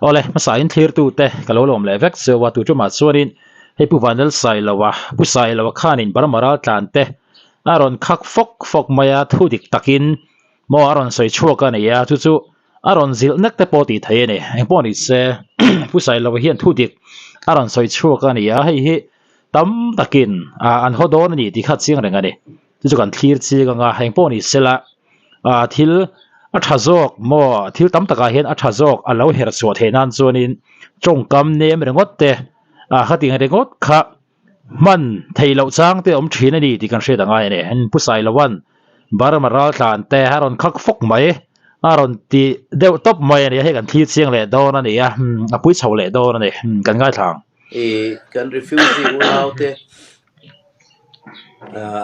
Awle, hmasa in thlirtute ka lo lawm leh vek zeuh a, tu tumah chuanin hei Pu Vanlal Sailoa, Pu Sailoa khanin Burma ral tlante a rawn khak fawk fawk mai a, thu dik takin maw a rawn sawi chhuak a ni a, chu chu a rawn zilh nek te pawh tih theih a ni. Engpawh ni se Pu Sailoa hian thu dik a rawn sawi chhuak a ni a, hei hi tam takin an haw dawn a ni tih kha chiang reng a ni. Chu chu kan thlir chiang ang a, engpawh ni sela ah thil a tha zawk maw thil tam takah hian a tha zawk a lo her chhuah theih nan chuanin tawngkam nem ringawt te ah khatiang ringawt kha hman theih loh chang te a awm thin a ni tih kan hriat a ngai a ni. Pu Sailova'n Burma raltlan te a rawn khak fawk mai a rawn ti deuh tawp mai a ni a, hei kan thlir chiang leh dawn a ni a, a pui chho leh dawn a ni kan ngaithla ang. Ih kan refugee unau te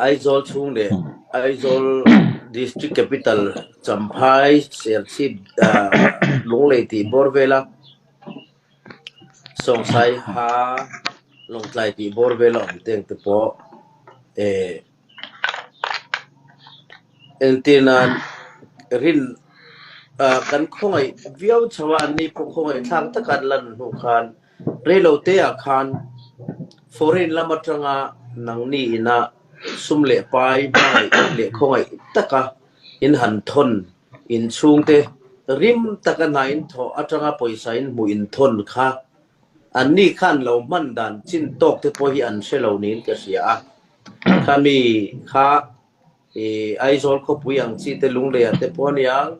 Aizawl chhung leh Aizawl District Capital Champhai Serchhip Lunglei tih bawr vela Sawngsai ha Lawngtlai tih bawr vela awm teng te pawh eh entir nan rin kan khawngaih viau chho a an ni pawh khawngaih thlak taka an lan hnu khan Reilote ah khan foreign lam atanga nangni ina sum leh pai hmangaih leh khawngaih taka in han thawn in chhungte rim taka hna in thawh atanga pawisa in hmuh in thawn kha anni khan lo hman dan chin tawk te pawh hi an hre lo niin ka hria a. Khami kha Aizawl khawpui ang chi te Lungleiah te pawh aniang,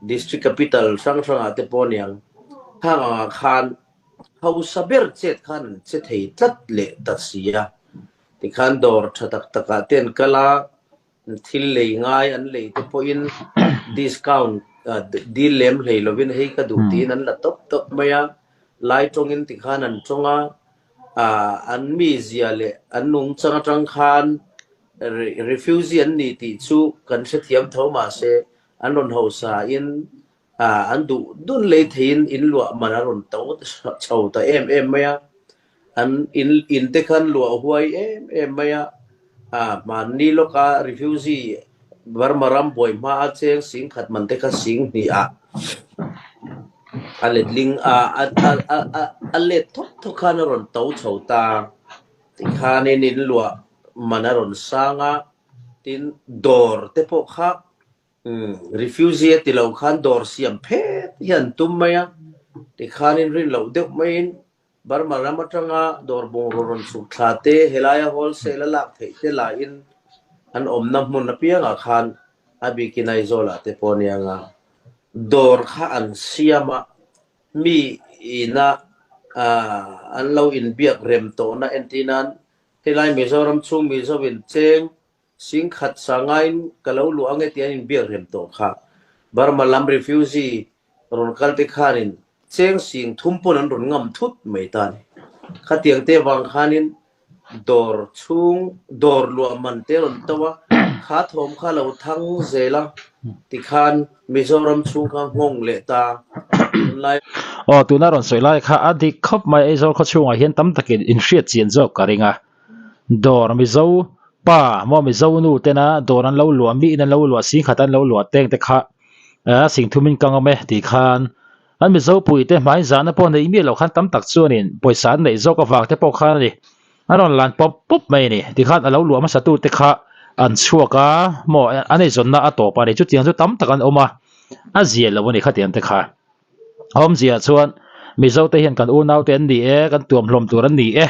District Capital hrang hrangah te pawh aniang, khang angah khan hausa ber chet khan an che thei tlat leh ta si a. Tikhan dawr tha tak takah te an kal a, thil lei ngai an lei te pawhin discount dil lem hlei lovin hei ka duh tiin an la tawp tawp mai a, lai tawngin tikhan an tawng a, an mizia leh an nungchang atang khan Refugee an ni tih chu kan hrethiam tho mahse an rawn hausa in an duh dun lei theiin in luah man a rawn to chho ta em em mai a, an in in te khan luah huai em em mai a, hmanni lawka refugee Burma ram buai hma a cheng sing khat man te kha sing hnih ah a letling a a let thawk thawk khan a rawn to chho ta. Tikhanin in luah man a rawn sang a, tin dawr te pawh kha refugee a ti lo khan dawr siam phet hi an tum mai a, tikhanin rin loh deuh maiin Burma ram atanga dawr bungraw rawn chhuk thla te helaia wholesale a lak theih te lahin an awmna hmun apiangah khan a bikin Aizawlah te pawh aniang a, dawr kha an siam a. Mi ina an lo inbiak rem tawhna entir nan helai Mizoram chhung Mizo in cheng singkhat sangaiin ka lo luah ange tih an inbiak rem tawh kha. Burma lam refugee rawn kal te khanin cheng sing thum pawn an rawn ngam thut mai ta a ni. Khatiang te vang khanin Dawr chhung dawr luah man te rawn to a, kha thawm kha lo thang zel a, tikhan Mizoram chhung kha nghawng leh ta tunlai. Aw, tuna rawn sawi lai kha a dik khawp mai, Aizawl khaw chhungah hian tam takin inhriat chian zawk ka ring a, dawr Mizo pa maw Mizo nu tena dawr an lo luah miin an lo luah singkhat an lo luah teng te kha singthumin ka ngawm e tih khan An Mizo puite hmai zahna pawh neih miah loh khan tam tak chuanin pawisa an neih zawk avang te pawh khan a ni. An rawn lan pawp pawp mai a ni. Tikhan a lo luah hmasa tute kha an chhuak a, maw an eizawnna a tawp a ni. Chutiang chu tam tak an awm a, a zia lo a ni khatiang te kha. A awmzia chuan Mizo te hian kan unau te an ni e, kan tuamhlawm tur an ni e.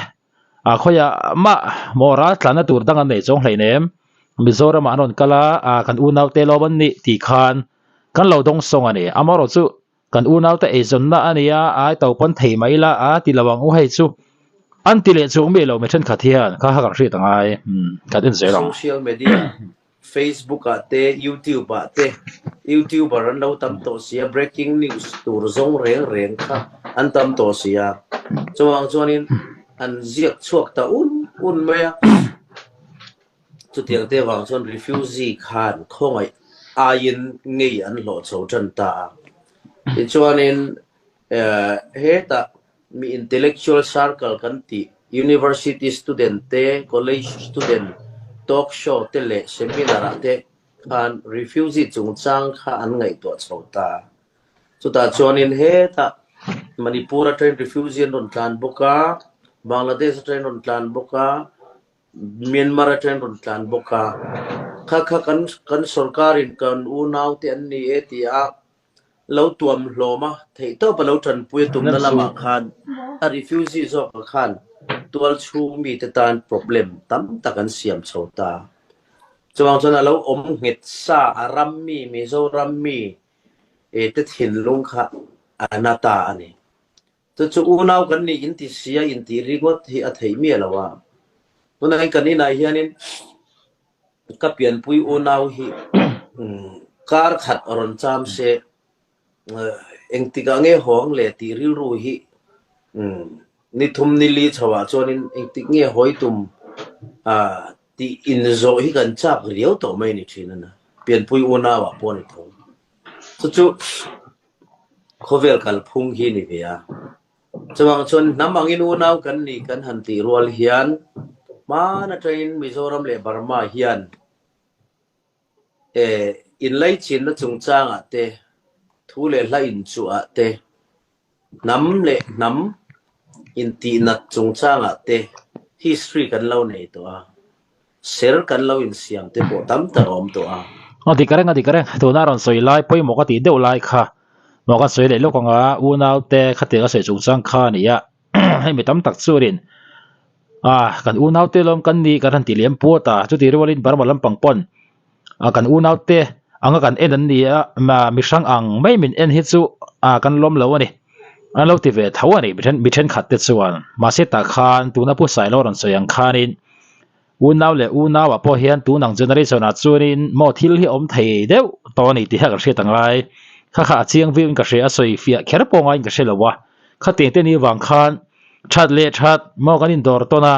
A khawiah mah maw ral tlanna tur dang an nei chuang hleinem. Mizoramah an rawn kal a, kan unau te lawm an nih tih khan Kan lo dawng sawng a ni. Amaherawh chu kan unaute eizawnna a nia, ai to pawn thei mai ila a ti lo ang u hei chu. An ti leh chuang mi lo mi thenkhat hian kha kha kan hriat a ngai. Umm kan en zel ang. Social media, Facebook ah te, YouTube ah te YouTuber an lo tam tawh sia, breaking news tur zawng reng reng kha an tam tawh sia. Chuvang chuanin an ziak chhuak ta un un mai a. Chutiang te vang chuan refugee khan khawngaih aiin ngei an hlawh chho tan ta a. Tichuanin hetah mi intellectual circle kan tih university student te, college student talk show te leh seminar ah te khan refugee chungchang kha an ngaihtuah chho ta a. Chutah chuanin hetah. Manipur atangin refugee an rawn tlan bawk a, Bangladesh atangin rawn tlan bawk a, Myanmar atangin rawn tlan bawk a. Kha kha kan kan sorkarin kan unaute an ni e ti a lo tuam hlawm a, theihtawp a lo tanpui a tumna lamah khan a refugee zawkah khan tual chhung mite tan problem tam tak an siam chho ta. Chuvang chuan a lo awm nghet sa a ram mi Mizoram mi te thinlung kha a na ta a ni. Chu chu unau kan nih inti sia intih ringawt hi a theih miah lo a. Tunah hian kan inah hianin ka pianpui unau hi kar khat rawn cham se engtikah nge hawng le tih rilru hi ni thum ni li chhoah chuanin engtik nge hawi tum tih inzawh hi kan chak riau tawh mai a ni thin a na. Pianpui unauah pawh a ni tho. Chu chu khawvel kalphung hi ni ve a. Chuvang chuan hnam angin unau kan nih kan han tih rual hian hman atangin Mizoram leh Burma hian inlaichinna chungchangah te, thu leh hla inchuhah te, hnam leh hnam intihnat chungchangah te history kan lo nei tawh a. Ser kan lo insiam te pawh tam tak a awm tawh a. A dik reng, a dik reng. Tuna rawn sawi lai pawimawh ka tih deuh lai kha maw kan sawi leh lawk ang a, unau te khatiang a sawi chungchang kha a ni a, hei mi tam tak chuanin ah kan unau te lawm kan ni kan han ti liam puat a, chuti rualin Burma lampang pawn ah kan unau te anga kan en an ni a, mi hrang ang mai min en hi chu ah kan lawm lo a ni. An lo ti ve tho a ni mi thenkhat te chuan. Mahse tah khan tuna Pu Sailo rawn sawi ang khanin Unau leh unauah pawh hian tun ang generation ah chuanin maw thil hi awm thei deuh tawh a ni tih kha ka hriat angai. Kha kha a chiang viau in ka hria a sawi fiah kher pawh ngaiin ka hre lo a. Khatiang te ni vang khan that leh that maw kan indawr tawn a,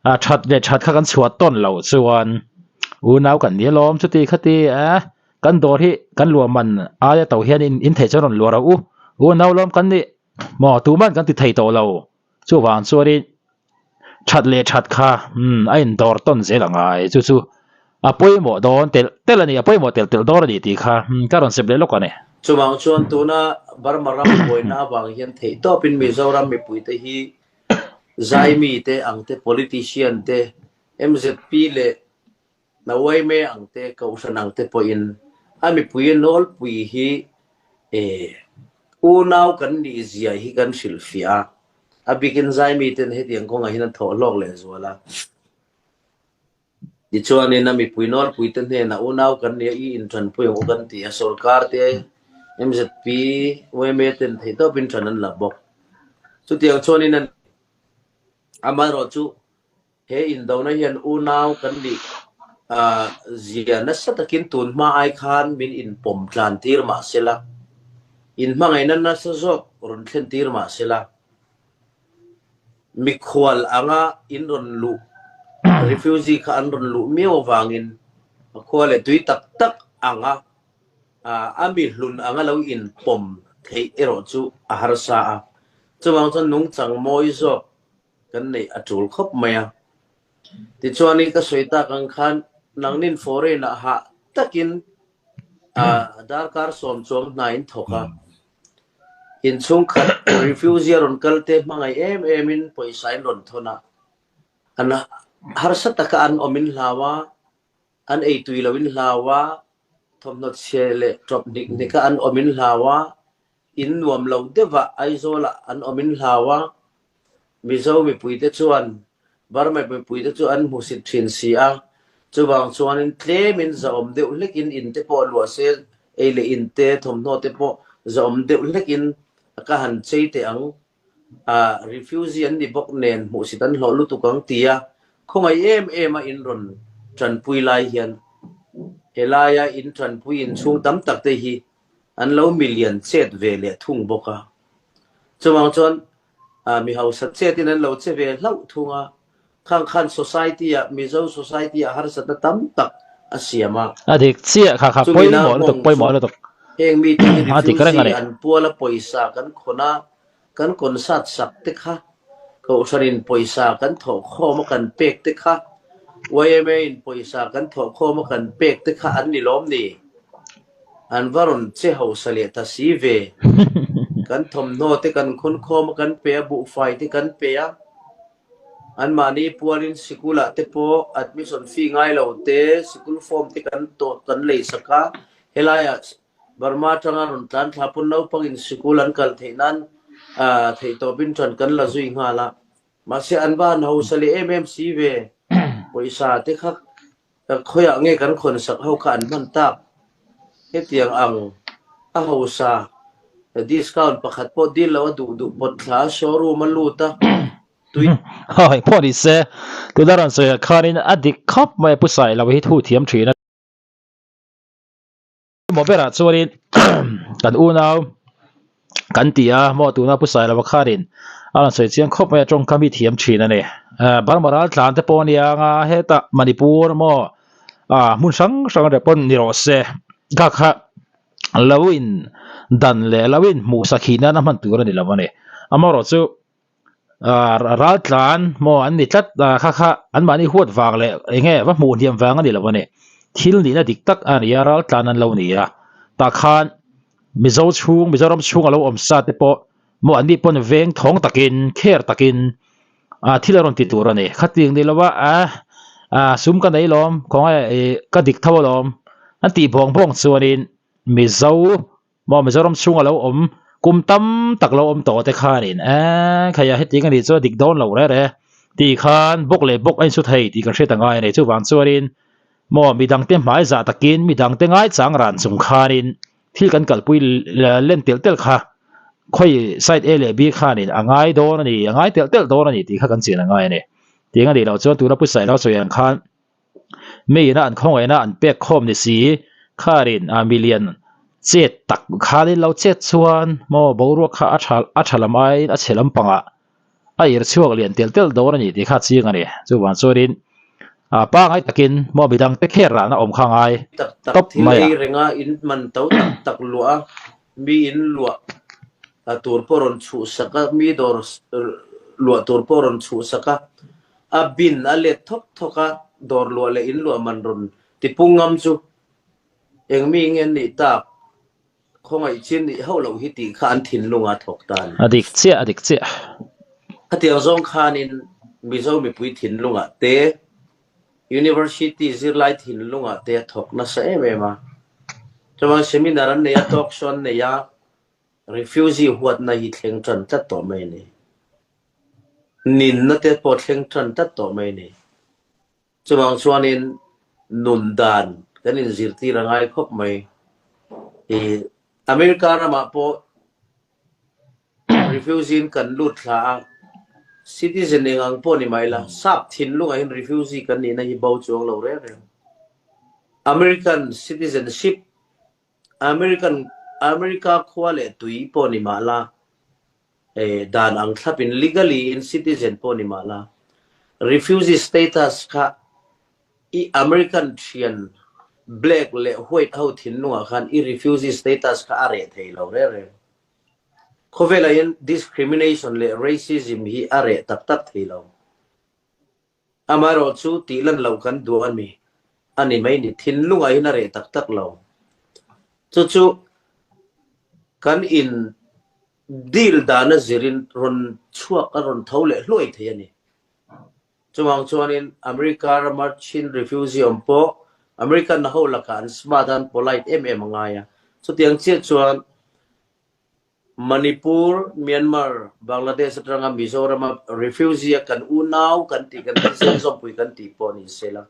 a that leh that kha kan chhuah tawn loh chuan unau kan ni alawm chuti khati eh kan dawr hi kan luah man aia to hian in theih chuan rawn luah rawh u, unau lawm kan nih maw tuman kan ti thei tawh lo. Chuvang chuanin that leh that kha umm a indawr tawn zel a ngai chu chu a pawimawh dawn telh telh a ni a pawimawh telh telh dawn a ni tih kha umm ka rawn sep leh lawk a ni. Chuvang chuan tuna Burma ram buaina avang hian theihtawpin Mizoram mipuite hi Zaimi te ang te politician te MZP leh Nawaime ang te, Kohhran ang te pawhin a mipui nawlpui hi unau kan nih zia hi kan hrilhfiah a, a bikin Zaimi ten hetiang kawngah hian an thawh hlawk leh zual a. Tichuanin a mipui nawlpui te hnenah unau kan nia i intanpui ang u kan ti a, sorkar te, MZP, yma ten theihtawpin tan an la bawk. Chutiang chuanin an amaherawhchu He indona hian unau kan nih zia nasa takin tun hma ai khan min inpawm tlan tir mah sela, inhmangaihna nasa zawk rawn thlen tir mah sela, mikhual anga in rawn luh, refugee kha an rawn luh miau avangin a khua leh tui tak tak anga a mi hlun anga lo inpawm theih erawh chu a harsa a. Chuvang chuan nungchang mawi zawk kan neih a tul khawp mai a. Tichuanin ka sawi tak ang khan nangnin foreign ah hah takin darkar sawm chuang hna in thawk a. Inchhungkhat refugee a rawn kal te hmangaih em em in pawisa in rawn thawn a. An harsa taka an awm in hlau a, an ei tui lo in hlau a, thawmhnaw chhia leh tawp hnik hnik a an awm in hlau a, In nuam lo deuhah Aizawlah an awm in hlau a, Mizo mipuite chuan Burma mipuite chu an hmusit thin si a, chuvang chuanin tlemin zahawm deuh hlekin in te pawh luah se, ei leh in te, thawmhnaw te pawh zahawm deuh hlekin ka han chei teh ang, ah refugee an ni bawk nen hmuhsit an hlawh lutuk ang tia khawngaih em em a in rawn tanpui lai hian helaia in tanpui inchhung tam tak te hi an lo milian chet ve leh thung bawk a. Chuvang chuan mi hausa chetin an lo che ve hlauh thung a, khang khan society ah, Mizo society ah harsatna tam tak a siam a. A dik chiah kha kha Chumina pawimawh lutuk nghawng chu pawimawh lutuk. heng mite hi A dik reng a refugee ni. an puala pawisa kan khawn a, Kan concert sak te kha, Kohhranin pawisa kan thawhkhawm a kan pek te kha, yma in pawisa kan thawhkhawm a kan pek te kha an ni lawm ni? An va rawn che hausa leh ta si ve. Kan thawmhnaw te kan khawn khawm a, kan pe a, buhfai te kan pe a. Anmahni pualin sikulah te pawh admission fee ngai lo te, sikul form te kan tawt kan lei sak a. Helaiah Burma atanga rawn tlan thla pawn naupangin sikul an kal theih nan theihtawpin ṭan kan la zui nghal a. Mahse an va han hausa leh em em si ve. Pawisa te kha khawiah nge kan khawn sak ho kha an hman tak? Hetiang ang a hausa discount pakhat pawh dil lo a duh duh pawt thla a showroom a lut a tui. Hawi pawh ni se, tuna rawn sawi ah khanin a dik khawp mai a pu Sailo hi thu thiam thin a. Maw berah chuanin kan unau kan ti a maw tuna Pu Sailova khanin a rawn sawi chiang khawp mai a tawngkam hi thiam thin a ni. Burma ral tlan te pawh a nia anga hetah Manipur maw ah hmun hrang hrang te pawn ni rawh se kha kha lo in dan leh lo in hmuh sakhi nan a hman tur a ni lo a ni. Amaherawhchu Ral tlan maw an ni tlat a kha kha an mahni huat vang leh eng nge va hmuh hniam vang a ni lo a ni. Thil nihna dik tak a ni a, ral tlan an lo ni a. Tah khan Mizo chhung Mizoram chhung a lo awm sa te pawh maw an ni pawn veng thawng takin kher takin ah thil a rawn ti tur a ni. Khatiang ni lova ah sum ka nei lawm khawnge ih ka dik tho alawm an tih bawng bawng chuanin Mizo Maw Mizoram chhunga lo awm kum tam tak lo awm tawh te khanin eee khaia hetiang a nih chuan dik dawn lo re re tih khan bawk leh bawk a insu thei tih kan hriat a ngai a ni. Chuvang chuanin maw midangte hmai zah takin midangte ngaichang ran chung khanin thil kan kalpui len telh telh kha khawi side A leh B khanin a ngai dawn a ni, a ngai telh telh dawn a ni tih kha kan chian a ngai a ni. Tiang a nih loh chuan tuna Pu Sailo sawi ang khan Mi ina an khawngaihna an pek khawm ni si, kharin a milian chet tak khanin lo chet chuan maw boruak kha a tha a tha lam aiin a chhe lampangah a ir chhuak lian telh telh dawn a ni tih kha a chiang a ni. Chuvang chuanin a pangai takin maw midang te kher rahna awm kha ngai Tak tak tawp thil mai a. ei renga in man to tak tak luah a, mi in luah tur pawh rawn chhuhsak a, mi dawr luah tur pawh rawn chhuhsak a, A bin a let thawk thawk a, dawr luah leh in luah man rawn tipung ngam chu eng mi nge an nih tak, khawngaih chin nih hauh loh hi tih kha an thinlung a thawk ta a ni. A dik chiah, a dik chiah. Khatiang zawng khanin Mizo mipui thinlungah te, University zirlai thinlungah te a thawk nasa em em a. Chuan seminar an nei a, talk show an nei a, refugee huatna hi thleng tan tlat tawh mai a ni. Ninna te pawh thleng tan tlat tawh mai a ni. Chuvang chuanin nun dan kan inzirtir a ngai khawp mai. Ih America ramah pawh refugee in kan lut thla a, citizen eng ang pawh ni mai la, sap thinlungah hian refugee kan nihna hi bo chuang lo reng reng. American citizenship American America khua leh tui pawh ni mah la, dan ang thlapin legally in citizen pawh ni mah la, refugee status kha i American thian black leh white ho thinlungah khan i refugee status kha a reh thei lo reng reng. Khawvelah hian discrimination leh racism hi a reh tak tak thei lo. Amaherawh chu tih lan loh kan duh a ni, a ni mai ni. Thinlungah hian a reh tak tak lo. Chu chu kan in deal dana zirin rawn chhuak a rawn tho leh hluai thei a ni. Chuvang chuanin America rama Chin refugee awm pawh American ho lakah an smart a, an polite em em a ngai a. Chutiang chiah chuan Manipur, Myanmar, Bangladesh atanga Mizorama refugee a kan unau kan tih kan thisen zawmpui kan tih pawh ni sela.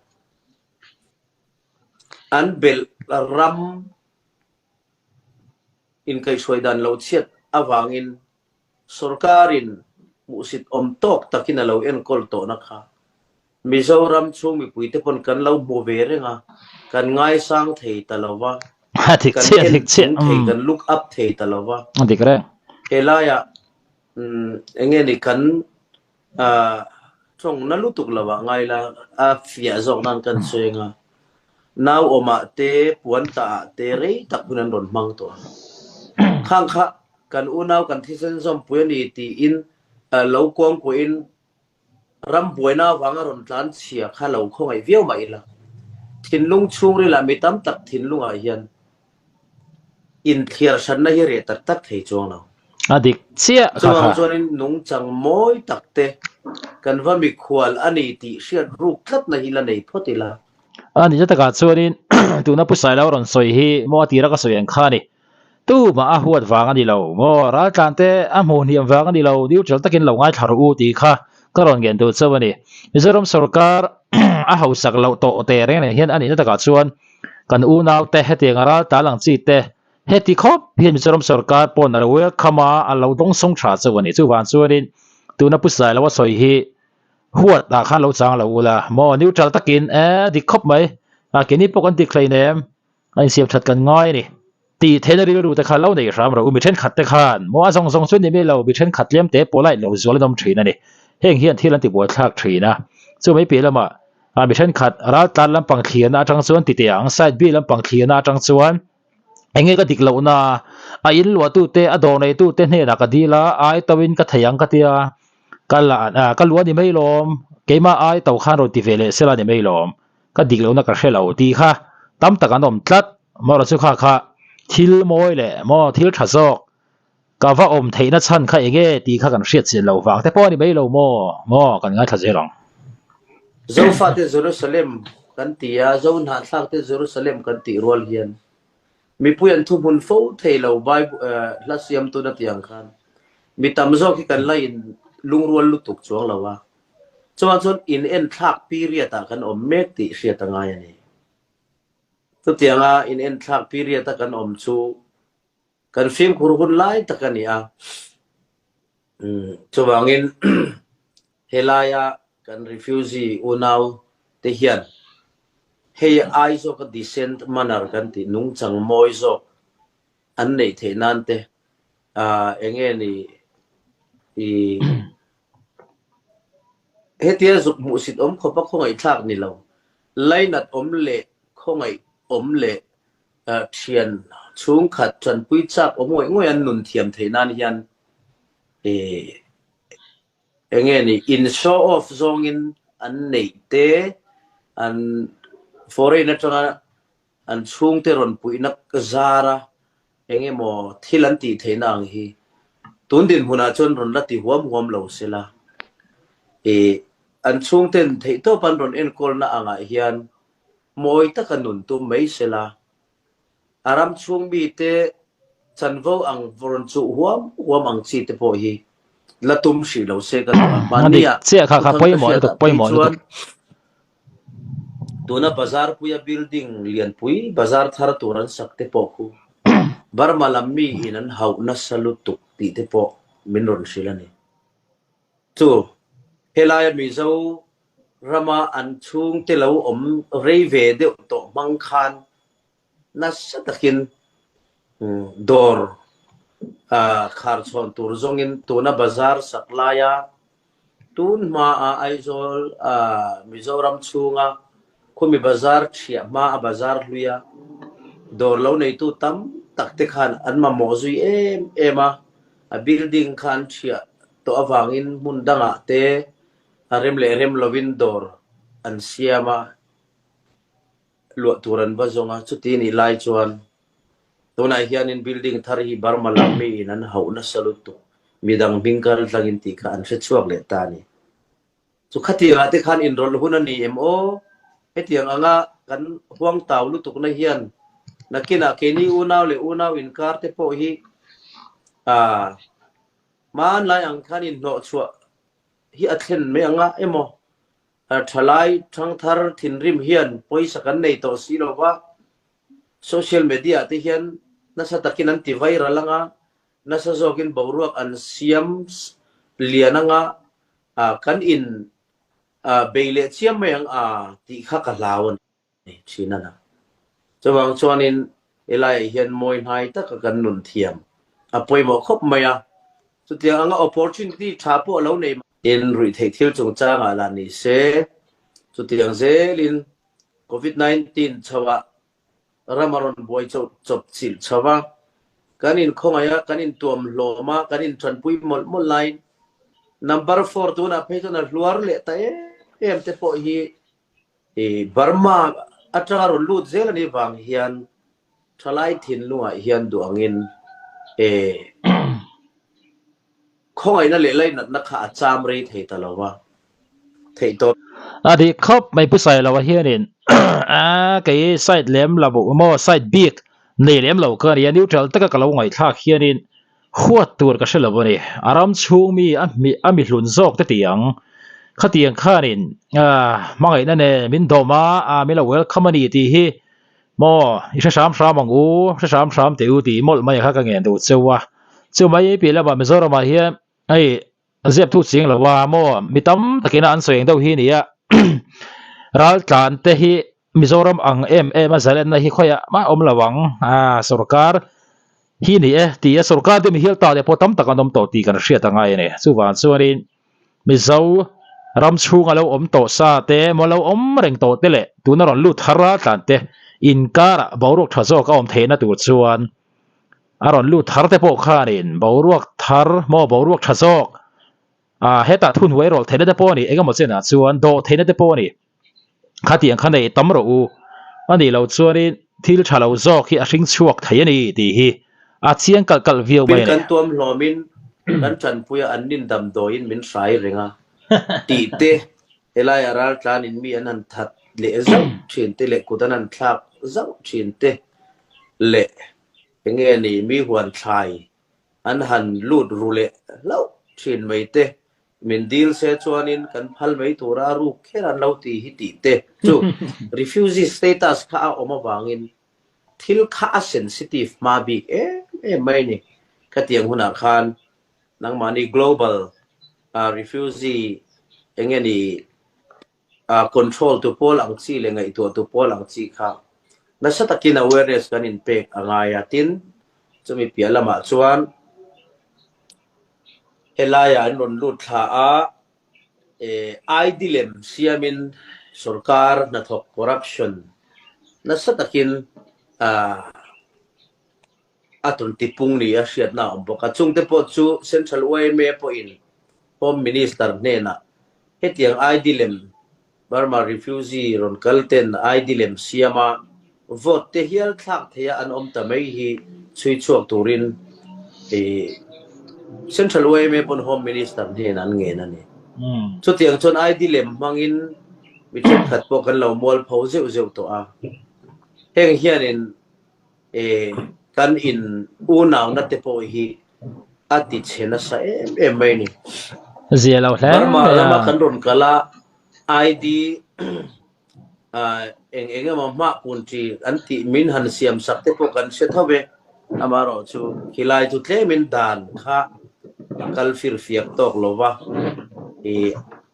An belh ram inkaihhruai dan lo chhiat avangin sorkarin hmuhsit awm tawk takin a lo enkawl tawhna kha Mizoram chhung mipuite pawn kan lo hmu ve reng a, kan ngaisang thei ta lo va, kan en chung thei, kan look up thei ta lo va. Helaiah eng nge ni kan tawng na lutuk lo ah ngai la, a fiah zawk nan kan sawi ang a, nau awmah te, puan tah ah te rei tak hun an rawn hmang tawh a. Khang kha kan unau kan thisen zawmpui a ni tiin lo kuangkuahin Ram buaina avanga rawn tlan chhia kha lo khawngaih viau mah ila, thinlung chhungrilah mi tam tak thinlungah hian inthliar hranna hi reh tak tak thei chuang lo. A dik chiah kha Chuvang kha. chuanin nungchang mawi tak te kan va mikhual a ni tih hriat ruk tlatna hi la nei phawt ila. A nihna takah chuanin tuna Pu Sailo rawn sawi hi maw a tira ka sawi ang kha a ni. Tumah a huat vang a ni lo maw, raltlan te a hmuh hniam vang a ni lo, neutral takin lo ngaithla rawh u tih kha ka rawn ngen duh chauh a ni. Mizoram sorkar a hausak loh tawh teh reng reng hian a nihna takah chuan kan unaute hetiang a raltlan ang chi te Heti khawp hian Mizoram sorkar pawn a lo welcome a, a lo dawngsawng tha chauh a ni. Chuvang chuanin tuna Pu Sailo a sawi hi huat ah khan lo chang lo ula maw neutral takin eh dik khawp mai a keini pawh kan dik hlein em a insiam that kan ngai a ni tih theihna rilru te kha lo nei hram rawh u mi thenkhat te khan maw a zawng zawng chu ni mai lo mi thenkhat tlem te polite lo zual an awm thin a ni. Heng hian thil an ti buaithlak thin a, chu mai piah lamah ah mi thenkhat raltlan lampang thlirna atang chuan ti teh ang side B lampang thlirna atang chuan Enge ka dik lohna a in luahtute a dawr neitute hnenah ka dil a, ai tauhin ka thei ang ka tia, ka la ah ka luah a ni mai lawm, keimah ai tau khan rawn ti ve leh sela a ni mai lawm, ka dik lohna ka hre lo tih kha tam tak an awm tlat, amaherawh chu kha kha thil mawi leh maw thil tha zawk ka va awm theihna chhan kha enge tih kha kan hriat chian loh vang te pawh a ni mai lo maw maw kan ngaithla zel ang. Zofate Jerusalem kan ti a, Zohnahthlakte Jerusalem kan tih rual hian mipui an thuhmun fo thei lo Bible hla siamtun a tih ang khan mi tam zawk hi kan la in lungrual lutuk chuang lo a, chuan chuan in enthlak period ah kan awm mek tih hriat a ngai a ni. Chutianga in enthlak period a kan awm chu Kan fimkhur hun lai tak a ni a, chuvangin helaia kan refugee unau te hian hei ai zawka decent manner kan tih nungchang mawi zawk an neih theih nan te eng nge ni i hetia zuk hmuhsit awm khawpa khawngaihthlak ni lo, lainat awm leh khawngaih awm leh Thian chhungkhat tanpui chak awm ngawih ngawih an nun thiam theih nan hian eng nge ni in show off zawngin an neih te an foreign atanga an chhungte rawn puihna zara eng emaw thil an tih theihna ang hi tun dinhmunah chuan rawn la ti huam huam lo sela an chhungten theihtawp an rawn enkawlna angah hian Mawi taka nun tum mai sela, a ram chhung mite chanvo ang rawn chuh huam huam ang chi te pawh hi la tum hrih lo se ka duh a. A dik Mahnia chiah kha kha thuthang ka pawimawh hriat lutuk ah phei pawimawh chuan lutuk. tuna bazar puia building lianpui bazar thar tur an sak te pawh khu Burma lam mi in an hauh nasa lutuk tih te pawh min rawn hrilh a ni. Chu helaia Mizo rama an chhungte lo awm rei ve deuh tawh hmang khan nasa takin dawr khar chhawn tur zawngin tuna bazar sak laia tun hmaa Aizawl Mizoram chhunga khumi bazar thiah hmaa bazar hluia dawr lo neitu tam tak te khan an mamawh zui em em a, a building kha an thiah tawh avangin hmun dangah te A rem leh rem lovin dawr an siam a, luah tur an va zawng a, chuti nih lai chuan tunah hianin building thar hi Burma lam miin an hauh nasa lutuk, midang hming kal tlangin tih kha an hre chhuak leh ta a ni. Chu khatiangah te khan inrawlh hun a ni em aw? Hetiang anga kan huangtau lutukna hian nakinah keini unau leh unau inkar te pawh hi ah hmanlai ang khan inhnawhchhuah hi a thlen mai anga emaw thalai thangthar thinrim hian pawisa kan nei tawh si lo va, social media te hian nasa takin an ti viral anga, nasa zawkin boruak an siam lian anga kan in bei leh chiam mai ang a tih kha ka hlau a ni. Thin a na. Chuvang chuanin helaiah hian mawi hnai taka kan nun thiam a pawimawh khawp mai a, chutiang anga opportunity tha pawh a lo nei In ruihtheih thil chungchangah lah ni se, chutiang zelin Covid 19 chhoah ram a rawn buai chawp chilh chho va, kan inkhawngaih a, kan intuam hlawm a, kan intanpui mawlh mawlh laiin number four tunah phei chuan a hluar leh ta em em te pawh hi I Burma atanga rawn lut zel a nih vang hian thalai thinlungah hian duh angin e. Khawngaihna leh lainatna kha a cham rei thei ta lo va, theih tawp. A dik khawp mai Pu Sailoa hianin a kei side lem lo maw side bik nei lem lo ka nia neutral taka ka lo ngaihthlak hianin huat tur ka hre lo a ni. A ram chhung mi a hmi a mi hlun zawk te tih ang khatiang khanin hmangaihna nen min dawm a a min lo welcome a ni tih hi Maw, i hre hram hram ang u, hre hram hram teh u tih mawlh mai kha ka ngen duh cheu a. Chu mai piah lamah Mizoramah hian hei ziap thu ching lo a maw, mi tam takin a an sawi ang deuh hi a ni a. Raltlan te hi Mizoram ang em em a zalenna hi khawiah mah awm lo ang a, sorkar hi ni e ti a sorkar te mi hial ta leh pawh tam tak an awm tawh tih kan hriat a ngai a ni. Chuvang chuanin Mizo ram chhunga lo awm tawh sa te emaw lo awm reng tawh te leh tuna rawn lut thar raltlan te inkarah boruak tha zawk a awm theihna tur chuan a rawn lut thar te pawh khanin boruak thar maw boruak tha zawk ah hetah thunhuai rawlh theihna te pawh a ni engemaw chenah chuan dawh theihna te pawh a ni. Khatiang kha nei tam rawh u. A nih loh chuanin thil tha lo zawk hi a hring chhuak thei a ni tih hi a chiang kalh kalh viau mai a ni. Kan tuam hlawmin kan tanpuia an nin damdawiin min hrai reng a tih te, helaiah raltlanin mi an han that leh zauh thin te leh kut an han thlak zauh thin te leh enge ni mi huan thlai an han lut ru leh hlauh thin mai te Min dil se chuanin kan phal mai tura a ruk kher an lo ti hi tih te chu refugee status kha a awm avangin thil kha a sensitive hma bik em em mai a ni. Khatiang hunah khan nangmahni global refugee eng nge ni control tu pawl ang chi leh ngaihtuah tu pawl ang chi kha nasa takin awareness kan inpek a ngai a. Tin, chumi piah lamah chuan Helaiah an rawn lut thla a, ID lem siamin sorkar hnathawk corruption nasa takin a tawn tipung ni a hriatna a awm bawk a. Chungte pawh chu Central yma pawhin Home Minister hnenah hetiang ID lem Burma refugee rawn kal ten ID lem siam a, vote te hial thlak theia an awm ta mai hi chhui chhuak turin Central yma pawn Home Minister hnenah an ngen a ni. Chutiang chuan ID lem hmangin mi thenkhat pawh kan lo mualpho zeuh zeuh tawh a. Heng hianin kan in unauna te pawh hi a ti chhe nasa em em mai a ni. Zia lo hle Burma mai a. lama kan rawn kal a, ID eng eng emaw hmah kun chi an tih min han siam sak te pawh kan hre tho ve. Amaherawh chu khilai chu tlemin dan kha a kal fir fiak tawk lo va.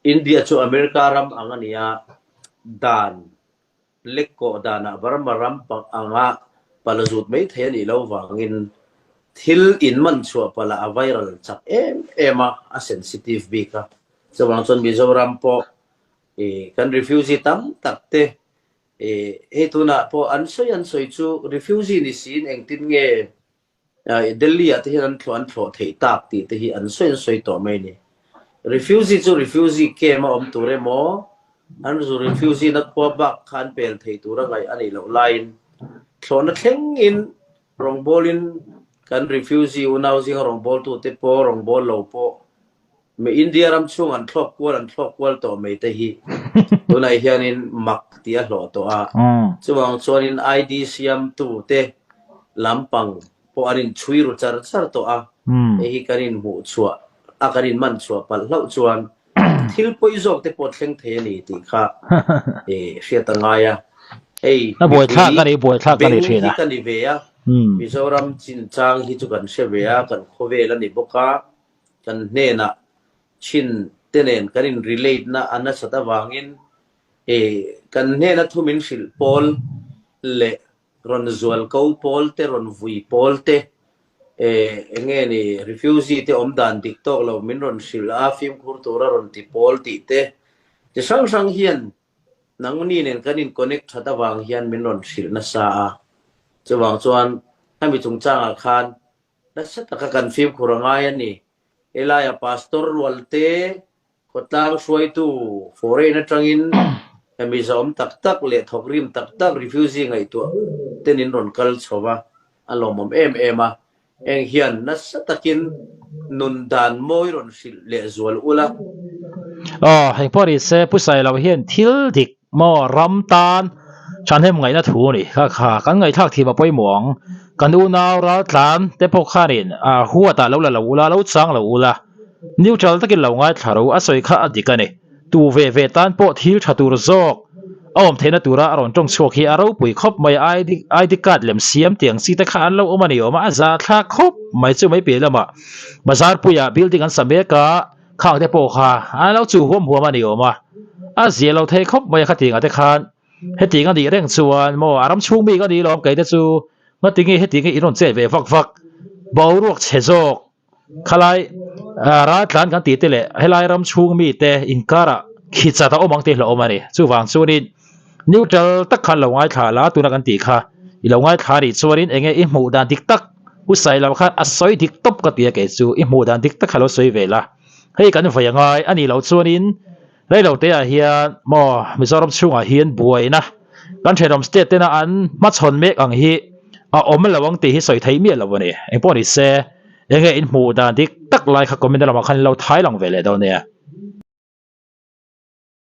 India chu America ram ang a ni a, dan Lek kawh danah Burma ram anga pala zut mai thei a nih loh vangin thil in man chhuah palah a viral chak em em a, a sensitive bik a. Chuvang chuan Mizoram pawh kan refugee tam tak te hei tunah pawh an sawi an sawi chu refugee ni siin engtin nge Delhi ah te hian an thlawh an thlawh theih tak tih te hi an sawi an sawi tawh mai a ni. Refugee chu refugee camp a awm tur emaw, an zu refugee na khua bak kha an pel thei tur a ngaih a nih loh laiin thlawhna thlengin rawngbawlin kan refugee unau zinga rawngbawltu te pawh rawngbâwl lo pawh Mi India ram chhung an thlawk kual an thlawk kual tawh mai te hi tunah hianin mak tih a hlawh tawh a. Chuvang chuanin ID siamtu te lampang pawh an inchhui ru char char tawh a. Hei hi kan inhmuh chhuah a kan inman chhuah palh hlauh chuan thil pawi zawk te pawh thleng thei a ni tih kha hriat a ngai a. Hei mipui beng hi ka ni ve a, Mizoram chinchang hi chu kan hre ve a, kan khawvel a ni bawk a. Kan hnenah chin te nen kan in relate na a nasat avangin kan hnena thu min hrilh pawl leh rawn zual ko pawl te, rawn vui pawl te, eng nge ni refugee te awm dan dik tawk lo min rawn hrilh a, fimkhur tura rawn ti pawl tih te chi hrang hrang hian nangni nen kan in connect that avang hian min rawn hrilh nasa a. Chuvang chuan hemi chungchangah khan Nasa taka kan fimkhur a ngai a ni. Helaia Pastor rualte khawtlang hruaitu foreign atangin hemi zahawm tak tak leh thawkrim tak tak refugee ngaihtuah ten in rawn kal chho va, a lawmawm em em a. Heng hian nasa takin nun dan mawi rawn hrilh lehzual ula. Aw, heng pawh ni se, Pu Sailo hian thil dik maw ram tan thahnem ngaihna thu a ni. Kha kha kan ngaihthlak thiam a pawimawh ang. Kan unau raltlan te pawh khanin huatah lo la lo ula, lo chang lo ula, neutral takin lo ngaithla ro, a sawi kha a dik a ni. Tu ve ve tan pawh thil tha tur zawk a awm theihna tura a rawn tawng chhuak hi a ropui khawp mai a, ID card lem siam tiang chi te kha an lo awm a ni awm a, a za thlak khawp mai chu mai piah lamah bazar puiah building an sa mek a, khang te pawh kha an lo chu huam huam a ni awm a, a zia lo thei khawp mai a khatiang ah te khan hetiang a nih reng chuan maw a ram chhung bik a ni lawm kei te chu ngatinge hetiang hi in rawn chet ve vak vak boruak chhe zawk. Khalai raltlan kan tih te leh helai ram chhung mite inkarah khi chat a awm ang tih hlauhawm a ni. Chuvang chuanin neutral tak khan lo ngaithla la tuna kan tih kha i lo ngaithla rih chuanin enge i hmuh dan dik tak u Sailo khan a sawi dik tawp ka ti a kei chu i hmuh dan dik tak kha lo sawi ve la. Hei kan vawi a ngai a nih loh chuanin Reilo te ah hian maw Mizoram chhungah hian buaina kan thenawm state tena an hmachhawn mek ang hi a awm lo ang tih hi sawi theih miah lo a ni. Engpawh ni se enge in hmuh dan dik tak lai kha comment lamah khan lo thai lang ve leh dawn nia.